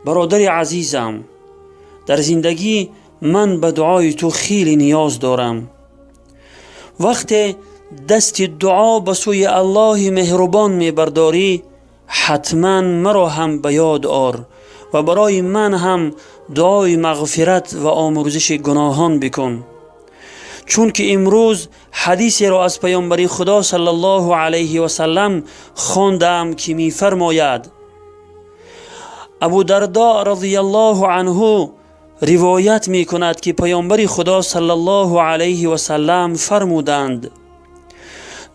Бародари азизам, дар зиндагӣ ман ба дуои ту хеле ниёз дорам. Вақте дасти дуо ба сӯи Аллоҳи меҳрубон мебардорӣ, ҳатман маро ҳам ба ёд ор ва барои ман ҳам дуои мағфират ва омӯрзиши гуноҳон бикун. Чунки имрӯз ҳадисеро аз паёмбари Худо саллаллоҳу алайҳи васаллам хондаам, ки мефармояд. Абу Дардо разияллоҳу анҳу ривоят мекунад, ки паёмбари Худо саллаллоҳу алайҳи васаллам фармуданд: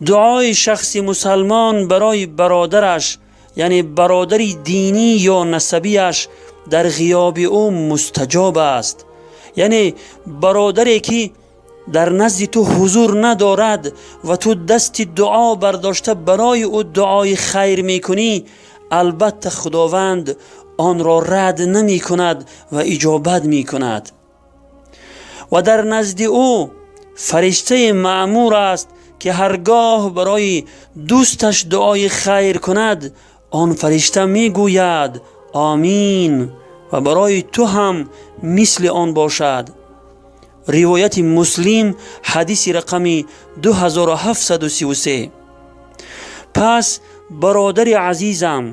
дуои шахси мусалмон барои бародараш, яъне бародари динӣ ё насабияш, дар ғиёби ӯ мустаҷоб аст. Яъне бародаре, ки дар назди ту ҳузур надорад ва ту дасти дуо бардошта барои ӯ дуои хайр мекунӣ, албатта Худованд онро рад намекунад ва иҷобат мекунад. Ва дар назди ӯ фариштаи маъмур аст, ки ҳаргоҳ барои дӯсташ дуои хайр кунад, он фаришта мегӯяд: «Омин, ва барои ту ҳам мисли он бошад». Ривояти Муслим, ҳадиси рақами 2733. Пас, бародари азизам,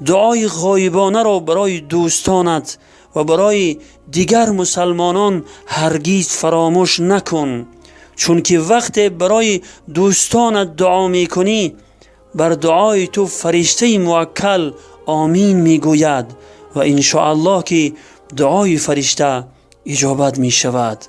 дуои ғоибонаро барои дӯстонат ва барои дигар мусалмонон ҳаргиз фаромӯш накун, чунки вақте барои дӯстонат дуо мекунӣ, бар дуои ту фариштаи муваккал омин мегӯяд ва иншоаллоҳ, ки дуои фаришта иҷобат мешавад.